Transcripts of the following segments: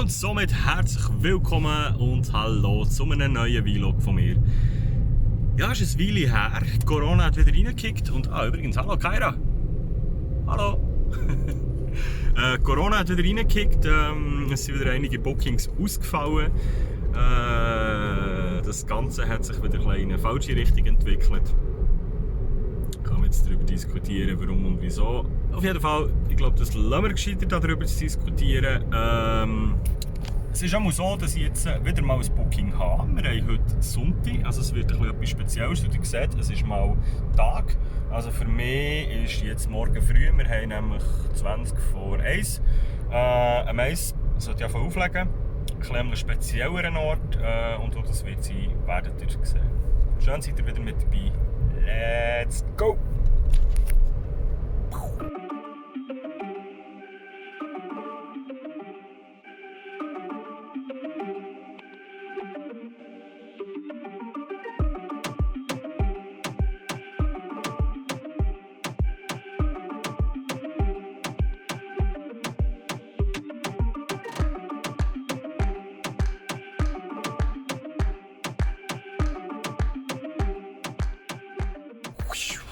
Und somit herzlich willkommen und hallo zu einem neuen Vlog von mir. Ja, es ist ein Weile her. Corona hat wieder reingekickt und übrigens, hallo Kaira. Hallo. Corona hat wieder reingekickt. Es sind wieder einige Bookings ausgefallen. Das Ganze hat sich wieder in eine falsche Richtung entwickelt. Kann man jetzt darüber diskutieren, warum und wieso. Auf jeden Fall, ich glaube, das lassen wir gescheitert, darüber zu diskutieren. Es ist auch so, dass ich jetzt wieder mal ein Booking habe. Wir haben heute Sonntag, also es wird etwas Spezielles. Wie ihr seht, es ist mal Tag. Also für mich ist jetzt morgen früh, wir haben nämlich 20 vor 1. Am 1 sollte ich auflegen. Ein einem spezielleren Ort. Und wo das wird sein, werdet ihr sehen. Schön, seid ihr wieder mit dabei. Let's go!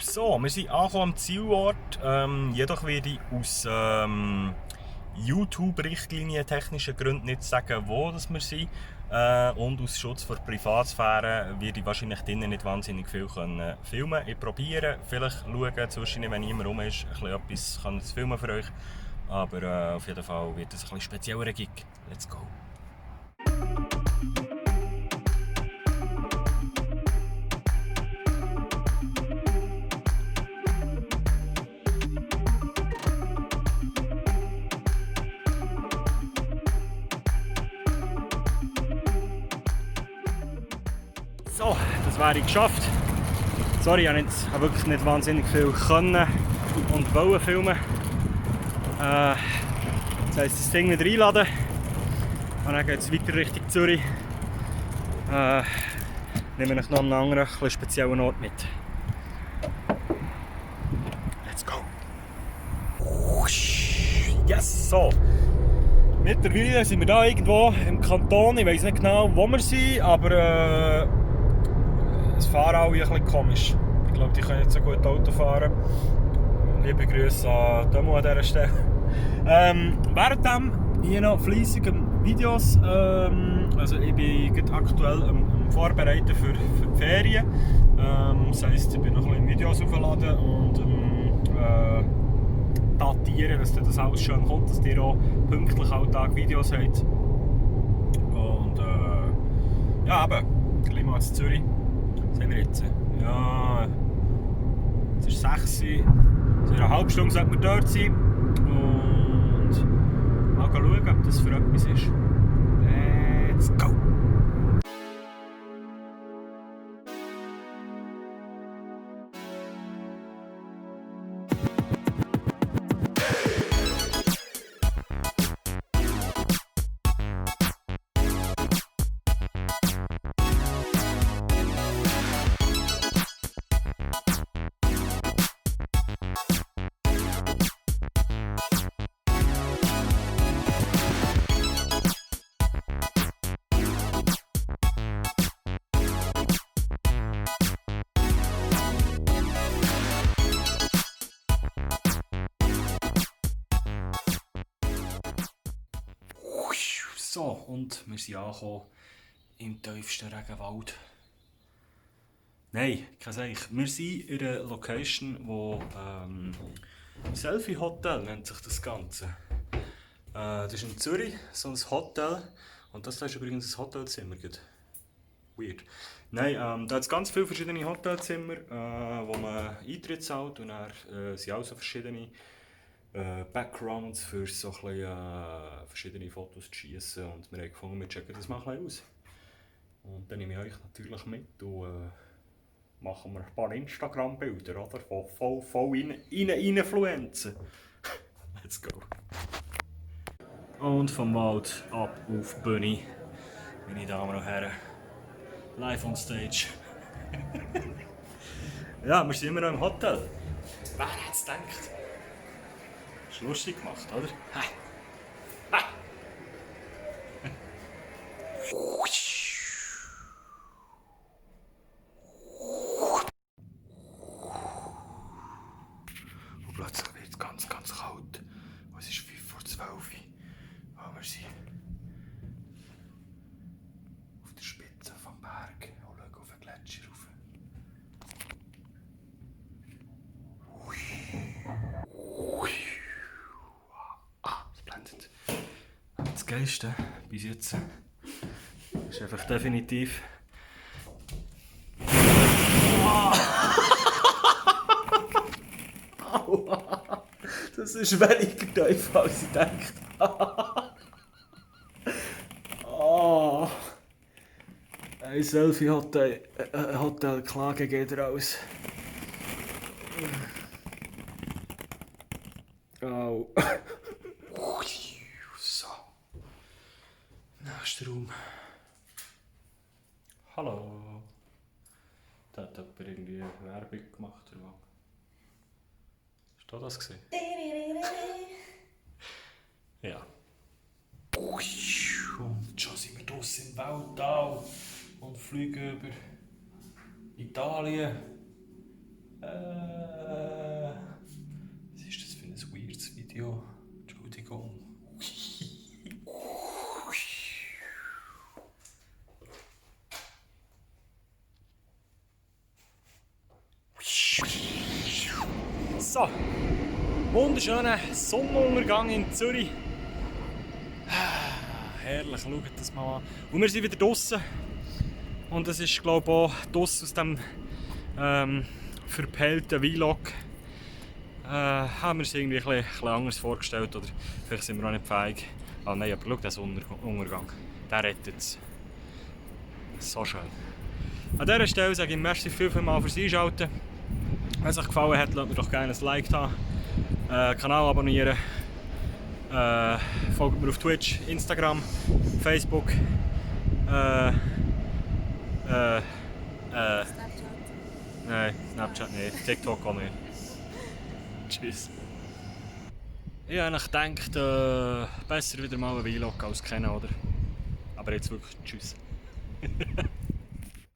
So, wir sind angekommen am Zielort. Jedoch werde ich aus YouTube-Richtlinien technischen Gründen nicht sagen, wo das wir sind. Und aus Schutz vor Privatsphäre werde ich wahrscheinlich drinnen nicht wahnsinnig viel filmen können. Ich probiere, vielleicht schauen, zwischen, wenn niemand rum ist, ein bisschen etwas zu filmen für euch. Aber auf jeden Fall wird es ein bisschen spezieller Gig. Let's go! So, das wäre geschafft. Sorry, ich habe wirklich nicht wahnsinnig viel können und wollen filmen. Das heisst, das Ding wieder einladen. Und dann geht es weiter Richtung Zürich. Nehmen wir noch einen anderen, speziellen Ort mit. Let's go! Yes, so! Mittlerweile sind wir da irgendwo im Kanton. Ich weiß nicht genau, wo wir sind, aber es fahren alle ein bisschen komisch. Ich glaube, die können nicht so gut Auto fahren. Liebe Grüße an Demo an dieser Stelle. Währenddem hier noch fleissig Videos. Also ich bin aktuell am Vorbereiten für die Ferien. Das heisst, ich bin noch ein bisschen Videos aufladen und datieren, dass das alles schön kommt, dass ihr auch pünktlich alle Tage Videos habt. Und ja, eben, Klima in Zürich. Was haben wir jetzt? Ja, es ist 6 Uhr. In einer halben Stunde sollten wir dort sein. Und mal schauen, ob das für etwas ist. Let's go! So, und wir sind angekommen im tiefsten Regenwald. Nein, ich kann sagen, wir sind in einer Location, wo Selfie Hotel nennt sich das Ganze. Das ist in Zürich, so ein Hotel. Und das ist übrigens ein Hotelzimmer. Weird. Nein, da hat es ganz viele verschiedene Hotelzimmer, wo man Eintritt zahlt. Und dann sind auch so verschiedene Backgrounds für so ein bisschen, verschiedene Fotos zu schießen. Und wir haben gefunden, wir checken das mal ein bisschen aus. Und dann nehme ich euch natürlich mit und machen wir ein paar Instagram-Bilder, oder? Voll Influencer. Let's go! Und vom Wald ab auf die Bühne, meine Damen und Herren. Live on stage. Ja, wir sind immer noch im Hotel. Wer hätte es gedacht? Das ist lustig gemacht, oder? Ha. Ha. Und plötzlich wird es ganz, ganz kalt. Und es ist 11:05 Uhr. Wir sind auf der Spitze vom Berg und schauen auf den Gletscher rauf. Es blendet. Das Geilste bis jetzt ist einfach definitiv. Aua! Das ist weniger tief als ich gedacht habe. Oh. Ein Selfie-Hotel-Klage geht raus. Oh. So. Nächster Raum. Hallo. Da hat jemand irgendwie Werbung gemacht, oder was? Hast du das gesehen? Ja. Und schon sind wir draussen im Weltall und fliegen über Italien. Was ist das für ein weirdes Video? Entschuldigung. So, wunderschöner Sonnenuntergang in Zürich. Herrlich, schaut das mal an. Und wir sind wieder draußen. Und es ist, glaube ich, auch draussen aus dem verpellten Vlog. Haben wir es irgendwie ein bisschen anders vorgestellt. Oder vielleicht sind wir auch nicht fähig. Ah nein, aber schau, der Sonnenuntergang. Der rettet es. So schön. An dieser Stelle sage ich merci vielmals fürs Einschalten. Wenn es euch gefallen hat, lasst mir doch gerne ein Like da. Kanal abonnieren. Folgt mir auf Twitch, Instagram, Facebook. Snapchat. Nein, Snapchat nicht, TikTok auch nicht. Tschüss. Ich habe gedacht, besser wieder mal ein Vlog als kennen, oder? Aber jetzt wirklich tschüss.